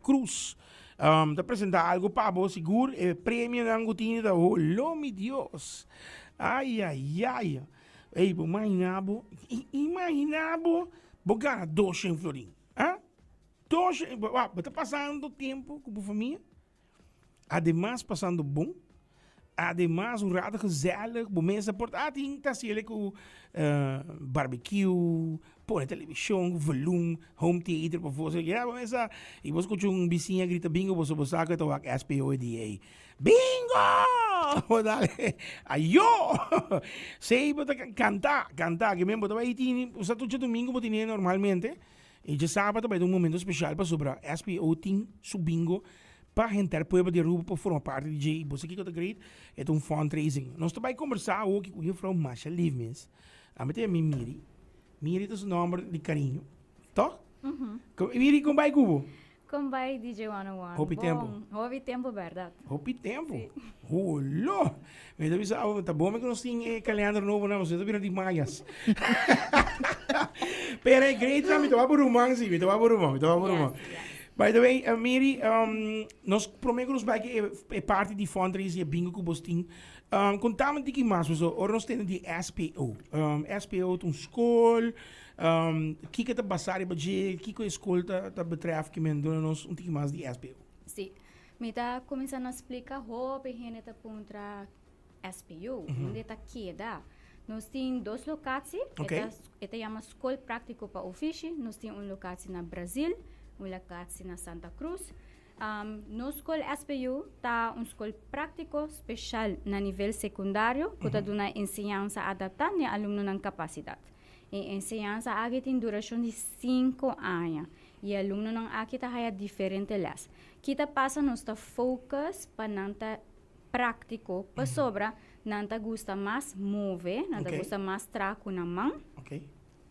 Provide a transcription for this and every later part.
Cruz um, ta presenta algo pa bo, sigur e premionan ku tin ta holo mi Dios. Ay ay ay. Ey, bo imagina bo, imagina bo, bo gana 200 florin. Ah? 200, bo, bo ta pasando tempo ku bo famia. Ademas pasando bon. Ademas un rato gezellig. Bo mesa por ta tin ta haciele cu barbecue, pone television, volume, home theater pa for. Ya bo mesa y bo scucha un bisiña grita bingo boso bo sa cu e ta wak SPODA. Bingo! Bo dale ayo! Sey bo ta canta, canta. Ke men bo ta bay tini, bo sa tur djadomingo bo tine normalmente. E djasabat ta bai ta un momento special pasobra SPO tin su bingo pa henter pueblo di Aruba por forma parti di dje y bo sa kico ta great? E ta un fundraising. Nos ta bai combersa awoki cu juffrouw Masha Lief mes. Ami ta yama mi Miri. Miri ta su nomber di cariño. Toch? Miri, con bai cu bo? Con bai DJ 101? Hopi tempo. Bon, hopi tempo berdad. Hopi tempo. Si. Holo! Mi ta bisa abo, ta bon mi ku nos tin e kalender nobo na, pasobra ta bira di mayas. Pero e great na, mi ta wak bo ruman si, mi ta wak bo ruman, mi ta wak bo ruman. Yes, yes. By the way, uh, Miri, um, nos prome ku nos bai ke e, e parti di fundraising e bingo ku bos tin. Um, kontame un tiki mas, pasobra ora nos tende di SPO. Um, SPO ta un skol, Kiko ta basá riba dje? Kiko e skol ta ta betrèf? Ki men duna nos un tiki mas di SPO. Sí. Mi ta kuminsá na splika hopi hende ta puntra SPO, unda ta keda? Nos tin dos lokatsi. Oké. E ta e ta yama Skol Práktiko pa Ofishi. Nos tin un lokatsi na Brazil, un lokatsi na Santa Cruz. Nos skol SPU ta un skol práktiko speshal na nivel sekundario ku ta duna enseñansa adaptá n'e alumnonan kapasidat. E enseñansa aki tin durashon di sinku aña i e alumnonan aki ta haya diferente lès. Ki ta pasa nos ta focus pa nan ta práktiko pasobra nan ta gusta mas move, nan ta gusta mas traha ku nan man.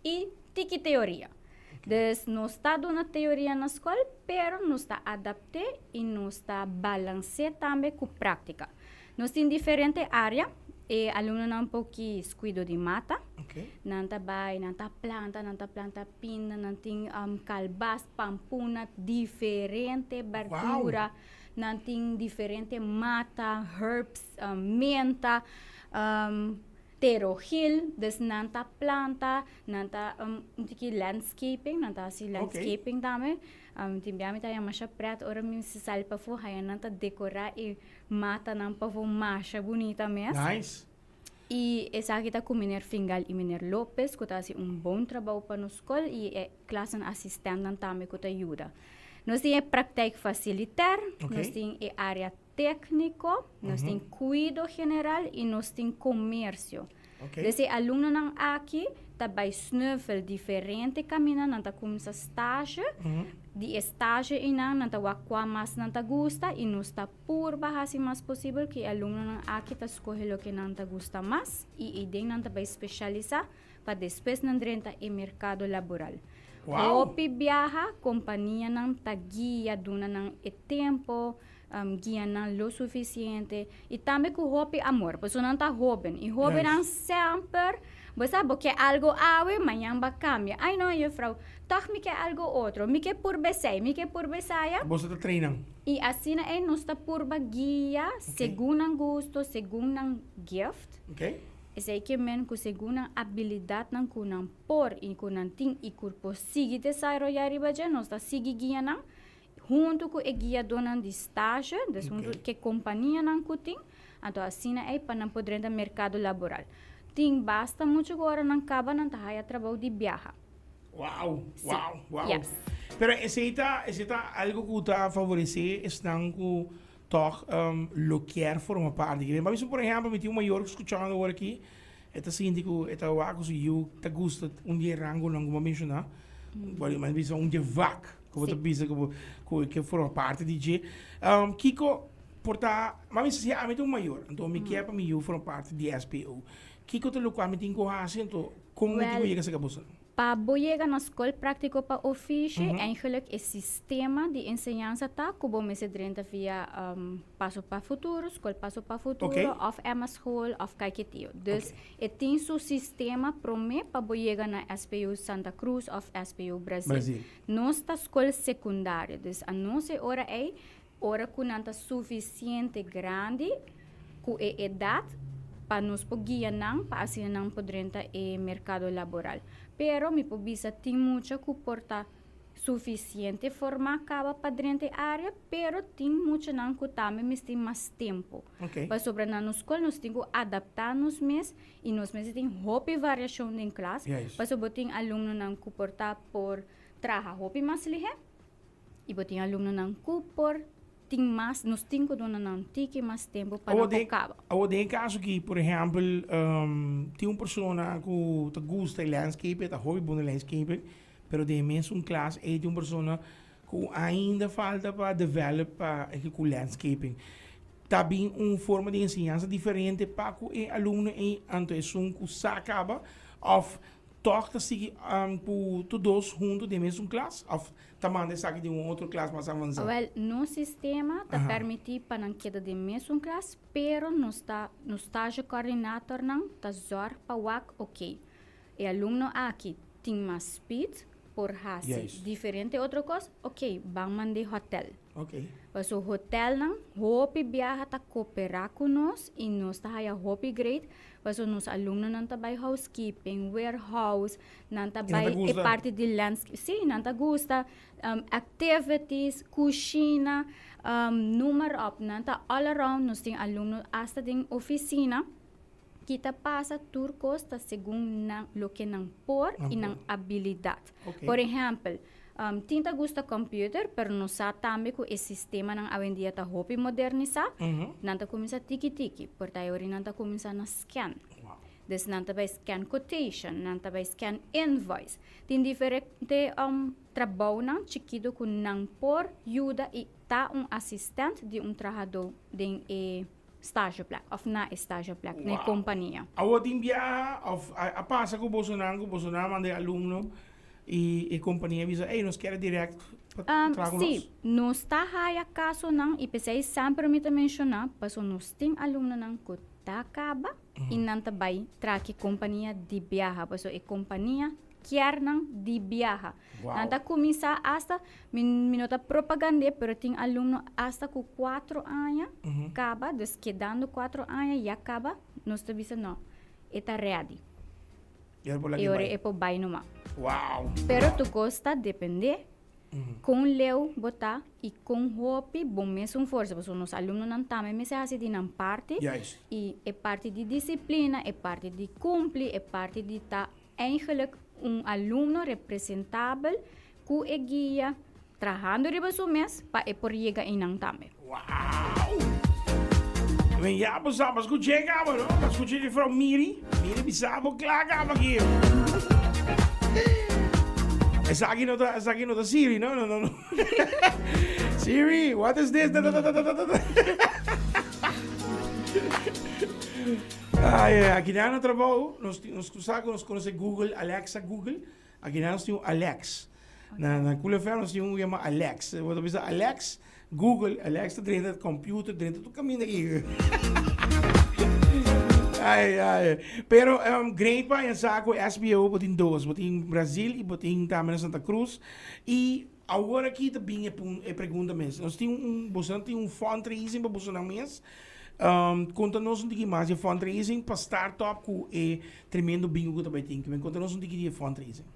I tiki teoria. Dus nos ta duna teoria na skol, pero nos ta adapt'é i nos ta balans'é tambe ku práktika. Nos tin diferente área, e alumnonan por kis kuido di mata, nan ta bai, nan ta planta, nan ta planta pinda, nan tin kalbas, pampuna, diferente berdura, nan tin diferente mata, herbs, menta. Terogil, dus nan ta planta, nan ta un tiki landscaping, nan ta hasi landscaping tambe. Tin bia mi ta haña masha pret ora mi mester sali pafó, haña nan ta dekorá e matanan pafó masha bunita mes. Nice. I esaki ta ku meneer Fingal i meneer Lopez ku ta hasi un bon trabou pa nos skol i e klasnan asistentnan tambe ku ta yuda. Nos tin e praktijk fasiliter, nos tin e área tékniko, nos tin kuido general i nos tin komersio. Des e alumnonan aki ta bai sneuvel diferente kaminda, nan ta kuminsá stage, di e stage einan nan ta wak kua mas nan ta gusta i nos ta purba hasi mas posibel ku e alumnonan aki ta skohe loke nan ta gusta mas i eiden nan ta bai spesialisá pa despues nan drenta e merkado laboral. Hopi biaha kompanianan ta guia duna nan e tempo, guia nan lo sufisiente i tambe ku hopi amor pasobra nan ta hoben i hobennan semper bo sa bo ke algo awe mañan bo a kambia ai no juffrouw tòg mi ke algo otro mi ke purba esei mi ke purba esaya. Boso ta train nan. I asina ei nos ta purba guia segun nan gusto segun nan gift esei ke men ku segun nan abilidatnan ku nan por i ku nan tin i ku por sigui desaroyá riba dje nos ta sigui guia nan Huntu ku e guiadónan di stage, dus huntu ku e kompanianan ku tin, anto asina ei pa nan por drenta merkado laboral. Tin basta muchu ku ora nan kaba nan ta haya trabou di biaha. Wow, wow, wow. Yes. Pero esei ta, esei ta algo ku ta favoresé esnan ku tòg lo kier forma parti. Kiben pa bisa por ehèmpel mi tin un mayor ku skuchando awor aki, E ta sinti ku e ta wak ku su yu ta gusta un di e rangonan ku bo a menshoná. Bo a bisa un di e vak ku bo ta bisa ku bo ku e ke forma parti di dje. Kiko por ta, mi a bisa si ami ta un mayor, anto mi kier pa mi yu forma parti di SPO. Kiko ta lokual mi tin ku hasi anto kon mi tin ku yega serka boso? Pa bo yega na Skol Práktiko pa Ofishi, eigenlijk e sistema di enseñansa ta ku bo mester drenta via Paso pa Futuro, Skol Paso pa Futuro, òf Emma School òf Kaiketio. Dus e tin su sistema promé pa bo yega na SPU Santa Cruz òf SPU Brazil. Nos ta skol sekundario, dus anos e ora ei Ora ku nan ta sufisiente grandi ku e edat pa nos por guia nan pa asina nan por drenta e merkado laboral. Pero mi por bisa tin mucha ku por ta sufisiente formá kaba pa drenta e área, pero tin muchanan ku tambe mester mas tempu. Pasobra na nos skol nos tin ku adaptá nos mes i nos mester tin hopi variashon den klas, pasobra bo tin alumnonan ku por ta por traha hopi mas lihé. I bo tin alumnonan ku por tin mas, nos tin ku duna nan tiki mas tempu pa nan por kaba. Awor den e kaso aki, por ehèmpel, tin un persona ku ta gusta e landscaping, e ta hopi bon den landscaping, pero den e mesun klas ei tin un persona ku ainda falta pa develop pa ku landscaping. Ta bin un forma di enseñansa diferente pa ku e alumno ei anto esun ku sa kaba òf Tòg ta sigui ku tur dos huntu den mesun klas òf ta manda esaki den un otro klas mas avansá? Wèl, nos sistema ta pèrmití pa nan keda den mesun klas, pero nos ta, nos stage coördinatornan ta zòrg pa wak, oké, e alumno aki tin mas speed, por hasi diferente otro kos, oké, ban mand'é hòtèl. Paso hotelnan hopi biaha ta koperá ku nos i nos ta haya hopi great paso nos alumnonan ta bai housekeeping, warehouse, nan ta bai e parti di landscape, sí nan ta gusta activities, kushina, noem maar op, nan ta all around, nos tin alumno asta den ofisina ki ta pasa tur kos ta segun nan loke nan por i nan abilidat. Por ehèmpel, Tin ta gusta computer, pero nos sa tambe cu e sistemanan awendia ta hopi modernisa. Nan ta cuminsa tiki tiki, por ta e ora nan ta cuminsa na scan. Dus nan ta bay scan quotation, nan ta bay scan invoice. Tin diferente trabounan chikito cu nan por yuda y ta un asistent di un trahador den e stageplek of na e stageplek, na e compania. Awor tin biaha of a pasa cu bosonan cu bosonan a manda e alumno I e kompania bisa, ey, nos kier direct pa traha ku nos. Sí, nos ta haya kasonan i p'esei semper mi ta menshoná pasobra nos tin alumnonan ku ta kaba i nan ta bai traha ku e kompania di biaha pasobra e kompania kier nan di biaha. Nan ta kuminsá asta, mi mi no ta propagand'é pero tin alumno asta ku kuatro aña kaba, dus kedando kuatro aña ya kaba, nos ta bisa no, e ta ready. E ora e por bai numa. Wow. Pero tur kos ta depende kon leu bo ta i kon hopi bo mesun forsa. Pasobra nos alumnonan tambe mester hasi di nan parti. I e parti di disiplina, e parti di kumpli, e parti di ta eigenlijk un alumno representabel ku e guia trahando riba su mes pa e por yega einan tambe. Wow! Men ya bo sa, bo skuché kaba, no? Bo skuché juffrouw Miri. Miri bisa bo kla kaba aki. Esaki no ta, esaki no ta Siri, no, no, no, no. Siri, what is this? Da, da, da, da, da, da, da. Ai, ai, aki na trabou, nos, nos sa ku nos konosé Google, Alexa, Google. Aki nos tin un Alex. Na na Cool FM nos tin un yama Alex. Bo ta bisa Alex, Google, Alex ta drenta computer, drenta tur caminda aki. Ai, ai. Pero um, great pa en sa ku SBO bo tin dos. Bo tin Brazil y bo tin tambe na Santa Cruz. Y awor aki ta bin e pun e pregunta mes. Nos tin un, boso tin un fundraising pa bosonan mes. Um, konta nos un tiki mas di e fundraising pa start up ku e tremendo bingo ku ta bai tin. Konta nos un tiki di e fundraising.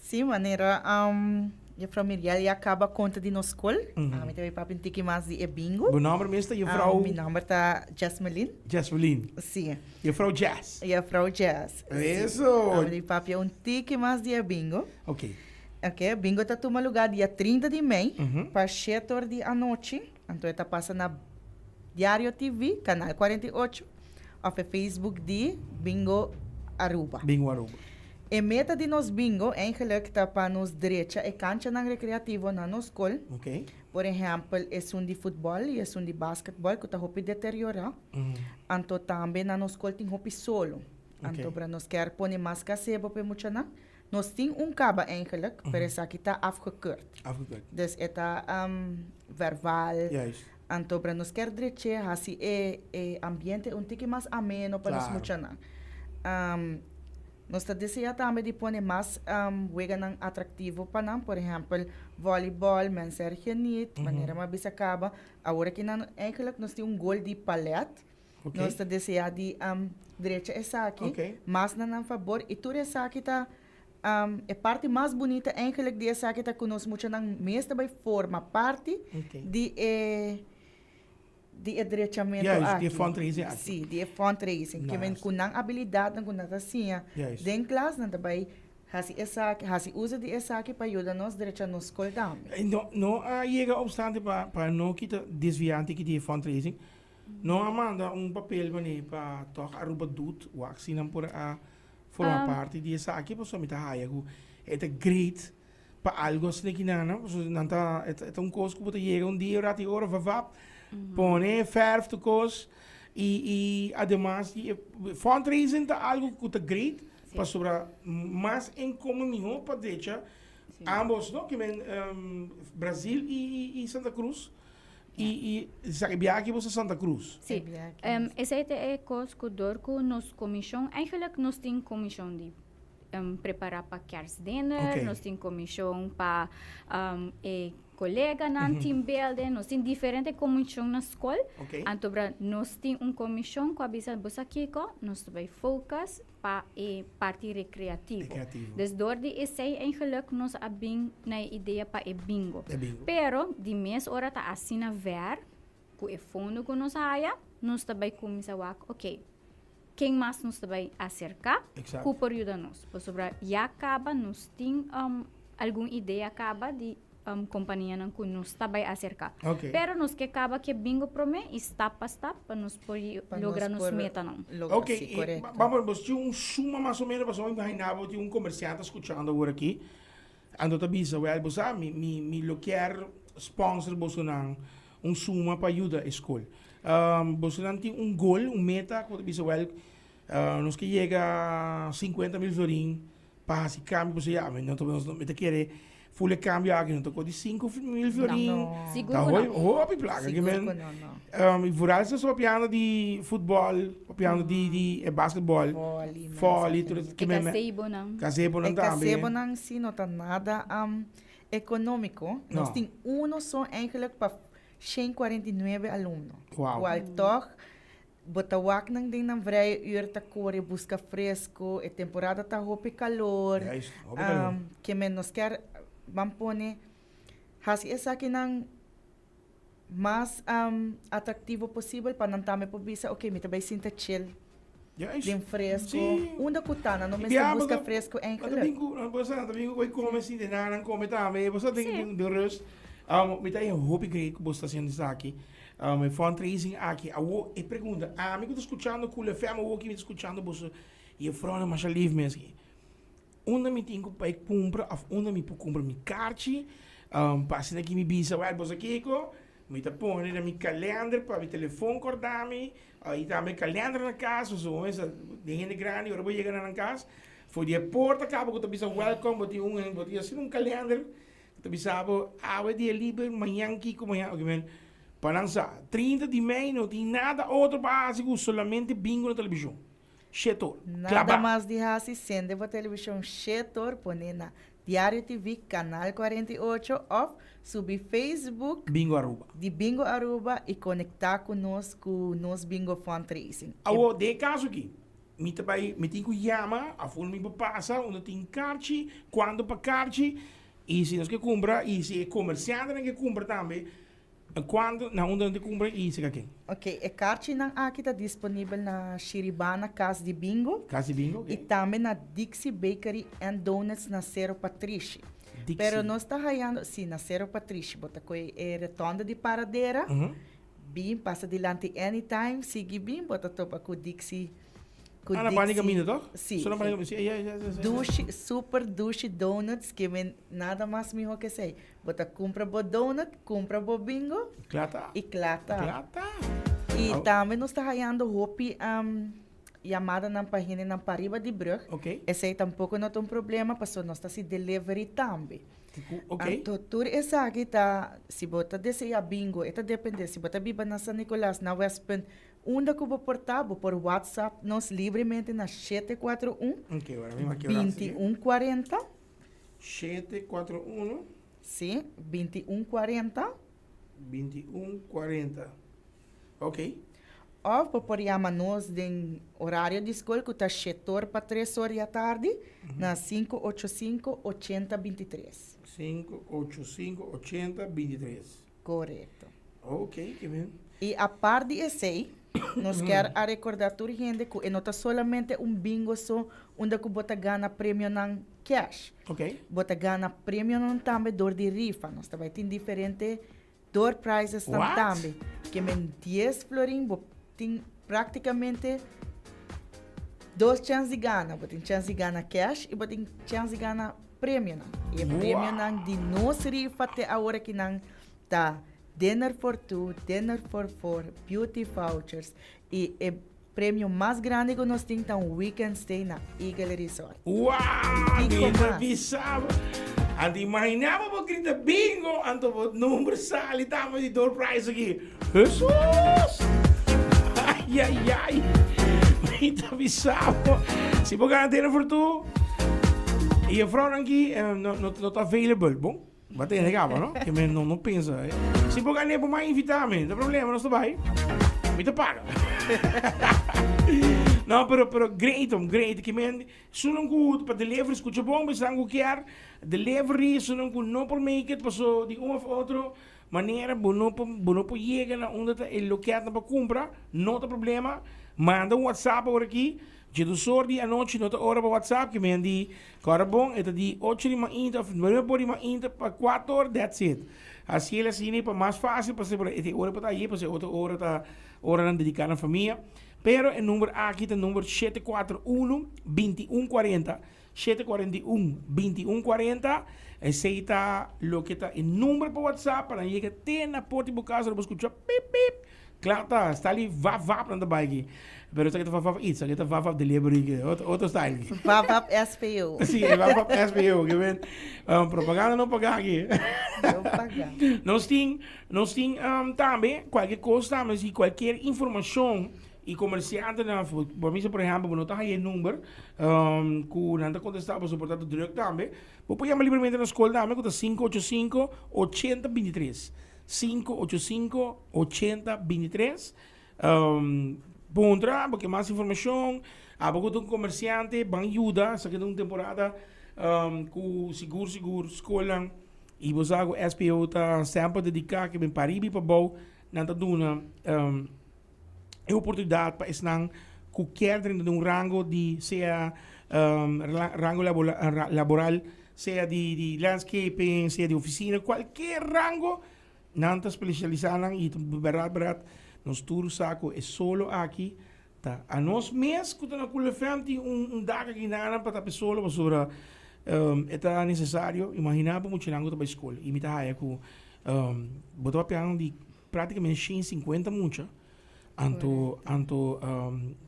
Sí, manera um, juffrouw Miriel ya kaba konta di nos skol. Ami ta bai papia un tiki mas di e bingo. Bo nomber mes ta juffrouw? Mi nomber ta Jasmeline. Jasmeline. Sí. Juffrouw Jazz. Juffrouw Jazz. Eso. Ami ta bai papia un tiki mas di e bingo. Ok. Ok, bingo ta tuma lugar dia 30 di mei pa shete or di anochi. Anto e ta pasa na Diario TV, Canal 48, of e Facebook di Bingo Aruba. Bingo Aruba. E meta di nos bingo eigenlijk ta pa nos drecha e canchanan recreativo na nos scol. Ok. Por ehempel esun di futbol y esun di basketbol cu ta hopi deteriora. Anto tambe na nos scol tin hopi solo. Anto bra nos kier pone mas gazebo pa e muchanan. Nos tin un caba eigenlijk, pero esaki ta afgekeurd. Afgekeurd. Dus e ta verval. Juist. Anto pero nos kier dreche haci e e ambiente un tiki mas ameno pa nos muchanan. Nos ta desea tambe di pone mas weganan atractivo pa nan, por ehempel volleyball, mensen er geniet, manera mi a bisa caba. Awor aki nan eigenlijk nos tin un gol di palet. Nos ta desea di drecha esaki mas na nan fabor y tur esaki ta e parti mas bunita eigenlijk di esaki ta cu nos muchanan mes ta bay forma parti di e di e drechamento Juist, aki. di e fundraising aki. Si, di e fundraising. Ke men Nice. ku nan abilidatnan ku nan ta siña Juist. den klas, nan ta bai hasi esaki, hasi uso di esaki pa yuda nos drecha nos skol tambe. Eh, No, no a yega obstante pa, pa no kita desviante ki di e fundraising. No a manda un papel mane pa toch Aruba doet, wak si nan por a forma parti di esaki, pasobra mi ta haya ku e ta great pa algo asina ki nan, pasobra nan ta, e ta un kos ku bo ta yega un dia, un rati ora, vavap, pone verf tur kos, i i ademas di e fundraising ta algo ku ta great, pasobra mas inkomen mihó pa drecha ambos no, ke men Brazil i i Santa Cruz, i i sa e biaha aki bo sa Santa Cruz. Si, esei ta e kos ku dor ku nos komishon, eigenlijk nos tin komishon di prepará pa kerstdinner, nos tin komishon pa e koleganan team building, nos tin diferente komishon na skol. Anto bra nos tin un komishon ku a bisa bo sa kiko, nos ta bai focus pa e parti rekreativo. Dus dor di esei eigenlijk nos a bin na e idea pa e bingo. Pero di mes ora ta asina ver ku e fondo ku nos a haya, nos ta bai kuminsá wak, oke, Ken mas nos ta bai aserká ku por yuda nos? Pasobra ya kaba nos tin algun idea kaba di kompanianan ku nos ta bai aserká. Pero nos ke kaba ke bingo promé i stap pa stap pa nos por logra nos metanan. Ok, bam por tin un suma mas o menos pasobra mi imaginá bo tin un komersiante skuchando awor aki anto ta bisa wèl bo sa mi mi lo kier sponsor bosonan un suma pa yuda e skol. Bosonan tin un gol, un meta ku bo ta bisa wèl nos ke yega 50.000 florin pa hasi kambio pasobra ya mi no ta mi ta kere ful e kambio aki no ta kos di 5.000 florin Sigur ta ku no. hopi plaka Sigur ku no, no. I vooral si nos ta papiando di futbòl papiando di di e basketbòl Vòli, vòli tur E gazebonan. gazebonan E tambe. gazebonan si no ta nada económico. Nos tin uno so eigenlijk pa 149 alumno. Wow. Cual toch bo ta wak nan den nan vrije uur ta core busca fresco, e temporada ta hopi calor. Juist, hopi calor. Ke men nos kier ban pone haci esakinan mas atractivo posibel pa nan tambe por bisa ok mi ta bay sinta chill Juist. den fresco. Sí. Unda cu ta nan no Y mester bia busca bo ta- fresco bo ta eigenlijk. bin cu, bo sa, ta bin cu koe come si de nan come tambe. Bo sa den, Sí. den, den rust. Mi ta hopi great cu bo sta haciendo esaki. E fundraising aki. Awo, e pregunta, ami cu ta scuchando Cool FM awo aki mi ta scuchando boso juffrouwnan masha lief mes aki. Unda mi tin cu bay cumpra of unda mi por cumpra mi karchi pa asina ki mi bisa wel boso kiko mi ta pone na mi kalender pa mi telefon korda mi y tambe kalender na kas pasobra bo mester den hende grandi ora bo yega na nan kas for di e porta kaba ku ta bisa welcome bo tin un bo tin asina un kalender ku ta bisa bo awe dia liber mañan kiko mañan oke men pa nan sa 30 di mei no tin nada otro pa hasi ku solamente bingo na televishon. Shetor. Nada Klabá. mas di hasi, sende bo televishon Shetor, pone na Diario TV, Kanal 48 òf subi Facebook Bingo Aruba. di Bingo Aruba i konektá ku nos ku nos Bingo Fundraising. E Awor, den e kaso aki, mi ta bai, mi tin ku yama òf unda mi por pasa unda tin karchi, kuantu pa karchi, i si nos ke kumpra i si e komersiantenan ke kumpra tambe, Cuando, na unda nan ta cumpra y cerca ken? Ok, e karchinan aki ta disponibel na Shiribana Cas di Bingo. Cas di Bingo, ok. Y tambe na Dixie Bakery and Donuts na Cerro Patrishi. Dixie. Pero nos ta hayando, si, na Cerro Patrishi. Bo ta coge e rotonde di Paradera, bin pasa dilanti Anytime, sigui bin, bo ta topa cu Dixie. Cu Ah, na Bani Dixie. Camino, toch? Si. So na Bani Camino, si, ya, ya, ya, ya. Dushi, super dushi donuts, ke men nada mas miho ke esey. Bo ta kumpra bo donut, kumpra bo bingo. Kla ta. I kla ta. Kla ta. I tambe nos ta hayando hopi. yamadanan pa hendenan pariba di brug. Esei tampoko no ta un problema pasobra nos ta hasi delivery tambe. Anto tur esaki ta, si bo ta desea bingo, e ta depende si bo ta biba na San Nicolas, na Westpunt, unda ku bo por ta, bo por WhatsApp nos libremente na 741 2140. 741. Si, 2140. 2140. Ok. Òf bo por yama nos den orario di skol ku ta shetor pa tres or di atardi na 585 80 23. 585 80 23. Korekto. Ok, ke bien. I apart di esei, nos kier a rekordá tur hende ku e no ta solamente un bingo so unda ku bo ta gana premionan kèsh. Ok. Bo ta gana premionan tambe dor di rifa. Nos ta bai tin diferente Door prizes tan What? tambe. Ke men 10 florin bo tin prácticamente dos chance di gana. Bo tin chance di gana cash y bo tin chance di gana premionan. Y e Wow. premionan di nos rifa te awor aki nan ta dinner for two, dinner for four, beauty vouchers y e premio mas grandi ku nos tin ta un weekend stay na Eagle Resort. Wow! Kiko Mi ta mas? bisa bo. Anto imaginá bo bo grita bingo, anto bo number sali tambe di door prize aki. Hesus! Ay, ay, ay. Mi ta bisa bo. Si bo gana tene fortu, e juffrouwnan aki eh, no, no, no ta available. Bon, Ba tene caba, no? Que me no, no pensa. Eh. Si bo gané, bo mai invita mi. No problema, no bai. Mi te paga. no, pero, pero great, om, great. Que men, sunan ku pa delivery, escucha bom, besan ku kier. Delivery, sunan ku no por make it, paso di un of otro manera, bo no por, bo no por llega na unda ta e loket na pa cumpra, no ta problema. Manda un WhatsApp ahora aquí. Djedusor di anochi no ta ora pa WhatsApp, que men di Kòrda bon, e ta di ocho di mainta òf nuebe por di mainta pa kuater or, that's it. Hasi el asina pa mas fásil pasobra e tin ora pa ta aye pasobra e otro ora ta oranan dediká na famia. Pero e number aki ta number shete kuater unu, 21 kuarenta, shete 41, 21 kuarenta. Esei ta loke ta e number pa WhatsApp pa nan yega te na porta di bo kas ora bo skucha pip pip. Kla ta, sta li vap vap nan ta bai aki. Pero esaki ta vap vap iets, esaki ta vap vap delivery, otro, otro style aki. Vap vap SPO. Sí, e vap vap SPO, ke men um, propaganda no paga aki. No paga. Nos tin, nos tin um, tambe, cualquier cos tambe, si cualquier informacion y comerciantenan, por misa por ejemplo, bo no ta haya e number, um, cu nan ta contesta pasobra por ta druk tambe, bo por yama libremente na school tambe cu ta 585 8023. 585 80 23 Puntra bo ke mas informashon, abo ku ta un komersiante ban yuda, esaki ta un temporada ku sigur sigur skolnan i bo sa ku SPO ta semper dediká ke bin pariba i pabou nan ta duna e oportunidat pa esnan ku kier drenta den un rango di sea rango laboral sea di landscaping, sea di oficina, cualkier rango, nan ta specialisa nan y ta berdad berdad nos tur sa cu e solo aki ta a nos mes cu ta na Cool FM tin un dak aki na nan pa tapa e solo pasobra e ta necesario. Imagina bo muchanan cu ta bay scol y mi ta haya cu bo ta papiando di practicamente 150 mucha. Anto, anto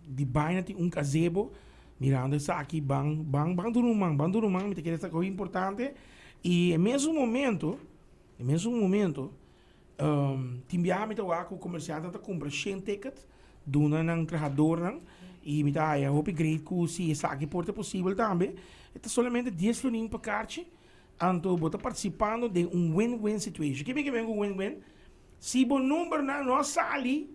di baina tin un gazebo mirando esaki ban ban ban duna un man, ban duna un man, mi ta kere esaki hopi importante y e mesun momento, e mesun momento tin biaha mi ta wak ku komersiantenan ta kumpra shen ticket duna nan trahadornan y mi ta haya hopi great ku si esaki por ta posibel tambe, e ta solamente dies florin pa karchi, anto bo ta partisipando den un win-win situation. Ke mi ke men ku win-win? Si bo numbernan no a sali,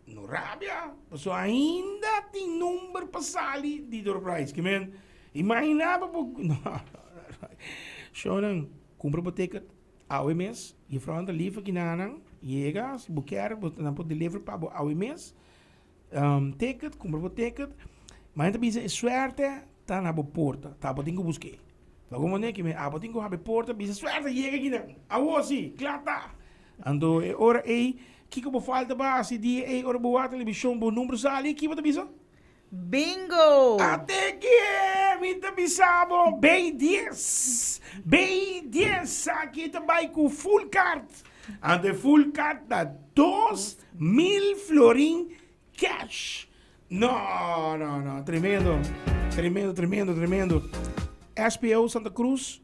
no rabia, pasobra ainda tin number pa sali di door prize. Ke men, imagina bo bo, no, shownan, kumpra bo ticket awe mes, juffrouwnan ta lief aki nanan, yega, si bo kier, bo, nan por deliver pa bo awe mes. Ticket, kumpra bo ticket. Ma nan ta bisa e suerte ta na bo porta, ta abo tin ku busk'é. Ta komo neki mi abo tin ku habri porta bisa suerte yega akinan, awor si, kla ta. Anto e ora ei, kiko bo falta pa hasi dia ei ora bo wak televishon bo number sali, ki bo ta bisa? Bingo! Ate kie! Mi ta bisa bo, bay dies! Bay dies! Aki ta bai ku full card. Anto e full card ta 2000 florin cash. No, no, no. Tremendo. Tremendo, tremendo, tremendo. SPO Santa Cruz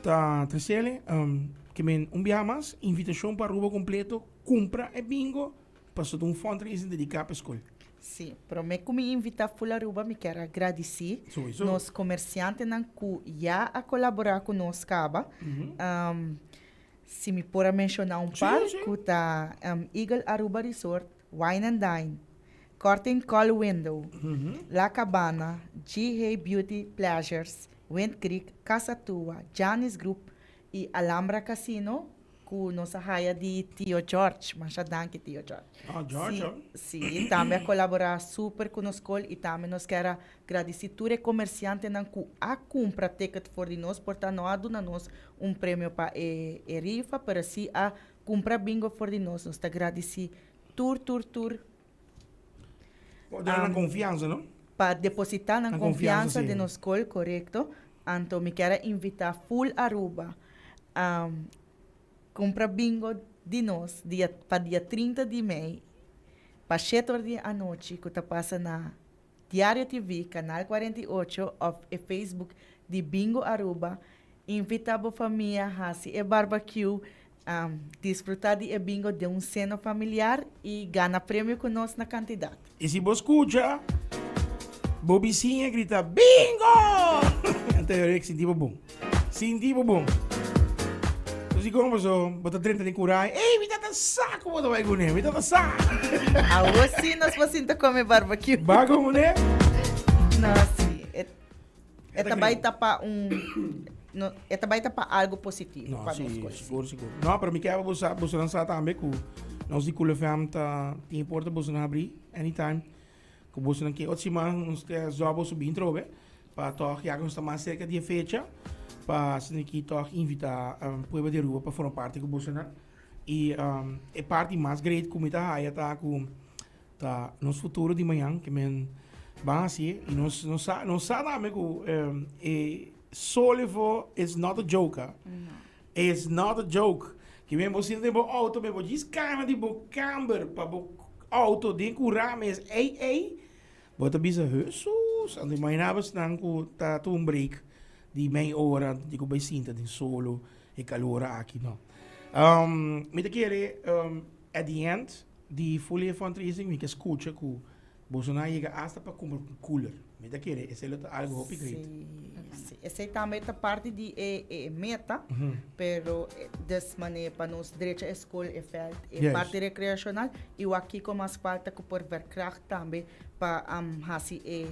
ta tresele. Um, ke men un biaha mas, invitacion pa Aruba completo, cumpra e bingo, paso ta un fundraising dedica pa e school. Sí, prome cu mi invita full Aruba mi kier a gradici Sowieso. nos comerciantenan cu ya a colabora cu nos caba. Um, si mi por a menciona un par, cu ta um, Eagle Aruba Resort, Wine and Dine, Curtain Call Window, La Cabana, GH Beauty Pleasures, Wind Creek, Casa Tua, Janis Group y Alhambra Casino cu nos a haya di Tio George. Masha danki Tio George. Ah, George, oh. Si, si, tambe a colabora super cu nos scol y tambe nos kier a gradici tur e comerciantenan cu a cumpra ticket for di nos, por ta no a duna nos un premio pa e e rifa, pero si a Cumpra bingo for di nos, nos ta gradici tur tur tur. Por duna nan confiansa, no? Pa deposita nan confiansa den nos scol, corecto. Anto mi kier a invita full Aruba cumpra bingo di nos dia pa dia 30 di mei pa shete or di anochi cu ta pasa na Diario TV, Canal 48 of e Facebook di Bingo Aruba. Invita bo famia, haci e barbecue, disfruta di e bingo den un seno familiar y gana premio cu nos na cantidad. Y si bo scucha bo bisiña grita Bingo! Anto yo rek sinti bo bon. Sinti bo bon. Entonces y como paso bo ta drenta den cura, ey mi tata sa cu bo ta bay cune, mi tata sa. Awo si nos por sinta come barbecue. Ba cune? No, si. E, e ta bay ta pa un, no, e ta bay ta pa algo positivo No, pa si, nos cos. sigur, sigur. No, pero mi kier pa bo sa, boso nan sa tambe cu nos di Cool FM ta tin e porta boso nan habri anytime. Ku bosonan ke otro siman nos ta zò boso bin trobe pa tòg ya ku nos ta mas serka di e fecha pa asina ki tòg invitá pueblo di Aruba pa forma parti ku bosonan. I e parti mas great ku mi ta haya ta ku ta nos futuro di mañan ke men ban hasié i nos nos sa nos sa tambe ku e Solefo is not a joke ah. It's not a joke. Ki men bo sinta den bo auto, men bo djis kana di bo kamber pa bo auto den ku rames ei ei, bo ta bisa Hesus. Anto imagina bo esnan ku ta tuma un break di mei ora di ku bai sinta den solo e kalor aki no. Mi ta kere at the end di Folie Fundraising mi ke skucha ku Boso nan a yega asta pa kumpra un cooler. Mi ta kere esei lo ta algo hopi great. Sí, sí. Esei tambe ta parti di e, e meta, pero des manera pa nos drecha e skol, e veld, e parti recreacional i wak kiko mas falta ku por verkracht tambe pa hasi e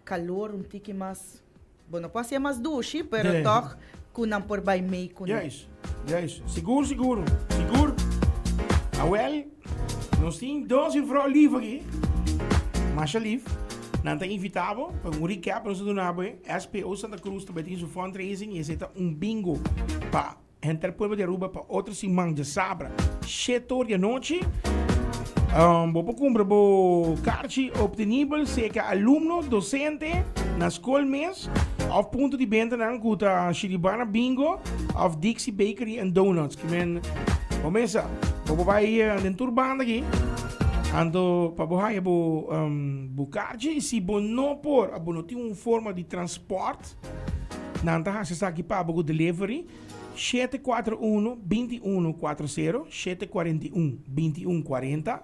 kalor un tiki mas, bo no por hasié mas dushi, pero tòg ku nan por bai mei kuné. Juist, juist. Sigur, sigur, sigur. Awel, nos tin dos juffrouw lief aki. Masha lief. Nan ta invitá bo pa un recap nos ta duna bo e. SPO Santa Cruz ta bai tin su fundraising i esei ta un bingo pa Henter pueblo di Aruba pa otro siman djasabra shete or di anochi. Um, bo por kumpra bo karchi obtenibel seka alumno, docente na skol mes of punto di bentanan ku ta Shiribana Bingo of Dixie Bakery and Donuts. Ki men, bo mesa, bo por bai eh, den tur banda aki. Anto pa bo haya bo, um, bo karchi, si bo no por, bo no tin un forma di transport, Nan ta hasi esaki pa bo ku delivery, 741 2140, 741 2140,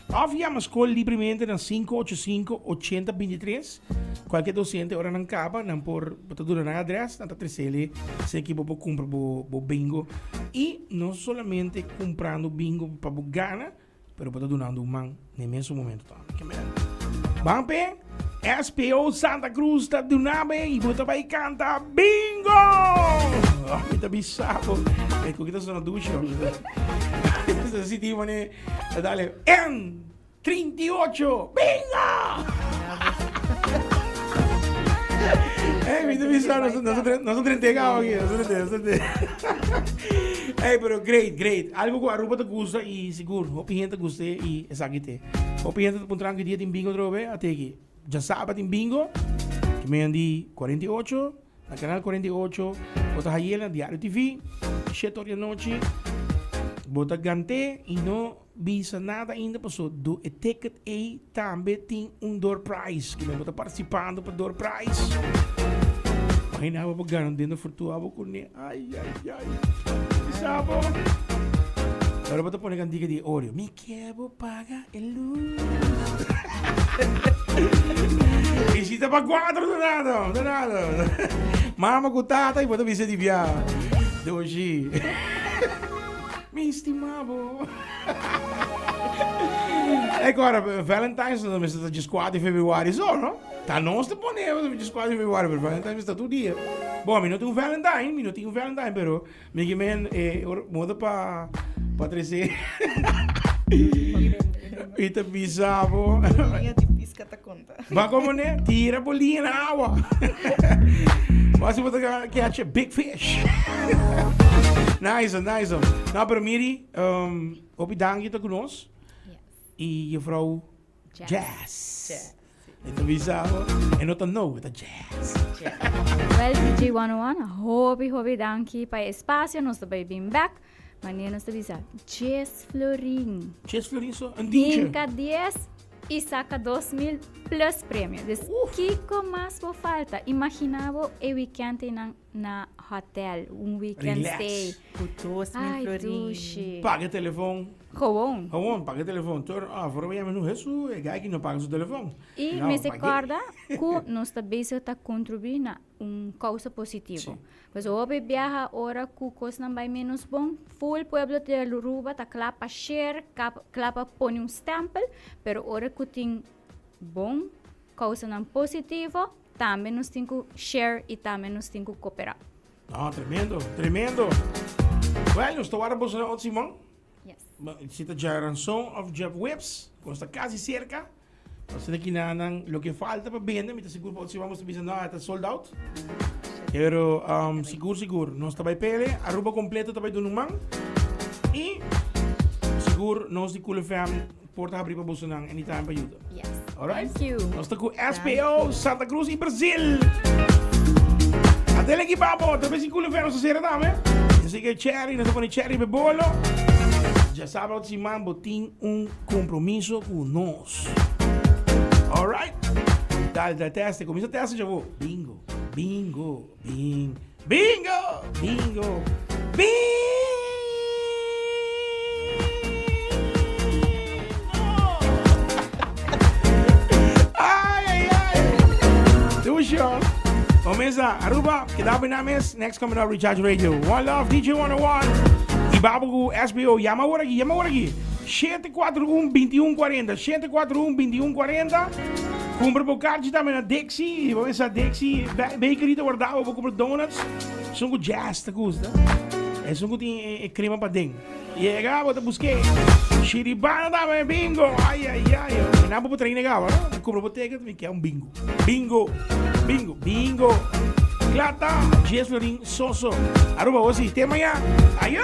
òf yama skol libremente na 585 8023. Kualke dosente ora nan kaba, nan por bo ta duna nan adrès, nan ta tresele seki bo por kumpra bo bo bingo. I no solamente kumprando bingo pa bo gana, Pero bo ta dunando un man na e mesun momento tambe. Ke mera. Ban pe, SPO Santa Cruz ta duna be y bo ta bay canta bingo! Oh, mi ta bisa bo. E ku kita sona dushi. Ta sinti mane, dale, en 38, bingo! Hey, mi ta bisa, nos, nos, nos trentega aki, nos trentega, nos trentega. Hey, pero great, great. Algo ku Aruba ta gusta y sigur, hopi hende ta gusta y esaki te. Hopi hende ta puntra ki dia tin bingo otra vez, ate ki. Djasabra tin bingo, ki medio di 48, na canal 48, bo ta hayela na Diario TV, 7 or di anochi. Bo ta gant'é i no bisa nada ainda paso do e ticket ei tambe tin un door prize. Kimen bo ta participando pa door prize. Imagina bo por gana den de fortua bo kuné. Ai, ai, ai. Bisa bo. Ahora bo ta pone cantica di Oreo. Mi kier bo paga e luz. Y si ta pa cuatro, no nada, no nada. Mama cu tata y bo ta bisa di bia. Doshi. Mi stima bo. Agora, Valentine's no mester ta 14 di februari so, no? Ta nos ta pone 14 di februari, pero Valentine's ta tur dia. Bon, mi no tin un Valentine, mi no tin un Valentine, pero mi ke men eh, or, moda pa pa trece. I ta bisa bo. Bolinha di pisca ta conta. Ba como ne? Tira bolinha na awa. Basi bo ta catch a big fish. Nice, nice. Nou, pero Miri, hopi danki ta ku nos. Yes. I juffrouw Jazz. Jazz. Jazz. E ta bisa bo, e no ta no, e ta jazz. Well, DJ 101, hopi, hopi danki pa e espacio. Nos ta bay bin back. Manera nos ta bisa, 10 florin. 10 florin so, een tientje. Hinka 10 y saca 2000 plus premio. Dus kiko mas bo falta? Imagina bo e weekend einan na hotel, un weekend Relax. stay. Cu 2000 Ay, florin. dushi. Paga e telefon. Gewoon. Gewoon, paga e telefon. Turn off. Ora bo yama nu, Hesu, e guy aki no paga su telefon. Y No, mester paga. corda cu nos ta bezig ta contribui na un causa positivo. Sí. Pues hopi biaha ora cu cosnan bay menos bon, full pueblo di Aruba ta cla pa share, cla pa pone un stempel, pero ora cu tin bon causanan positivo, tambe nos tin cu share y tambe nos tin cu coopera. No, tremendo, tremendo. Well, nos ta wara boso na otro siman. Yes. Si ta Jaranson of Jeff Whips, nos ta casi cerca. Asina ki nan nan loke falta pa bende, mi ta sigur pa otro siman boso ta bisa no, ta sold out. Pero um, sigur sigur, nos ta bai pele, Aruba completo ta bai duna un man. Y sigur nos di Cool FM por ta habri pa boso nan anytime pa yuda. Yes. Alright? Thank you. Nos ta ku SPO, Santa Cruz y Brasil. Atele ki babo, ta besi Cool FM nos ta sera tambe. Así que cherry, nos ta pone cherry be bolo. Ya sabe otro siman bo tin un compromiso cu nos. Alright. Dale, dale, teste. Comienza teste, chavo. Bingo, bingo, bing, bingo, bingo, bingo. Ay, ay, ay. Dushi. Comienza, Aruba, keda bij names. Next coming up, Recharge Radio. One Love, DJ 101. Y babo cu SBO. Llama ahora aquí, llama ahora aquí. 741 2140 741 2140 Cumpra bo kaartje tambe na Dixie. Bo mesa Dixie Bakery ta guardado bo cumpra donuts. Son cu jazz ta gusta. E son cu tin e, e crema pa den. Yega bo ta busque. Shiribana tambe bingo. Ay ay ay. E nan bo traina gaba, no? Cumpra bo ticket mi ke un bingo. Bingo. Bingo. Bingo. Klata, 10 florin soso. Aruba, bo si. Te mañana. Ayo.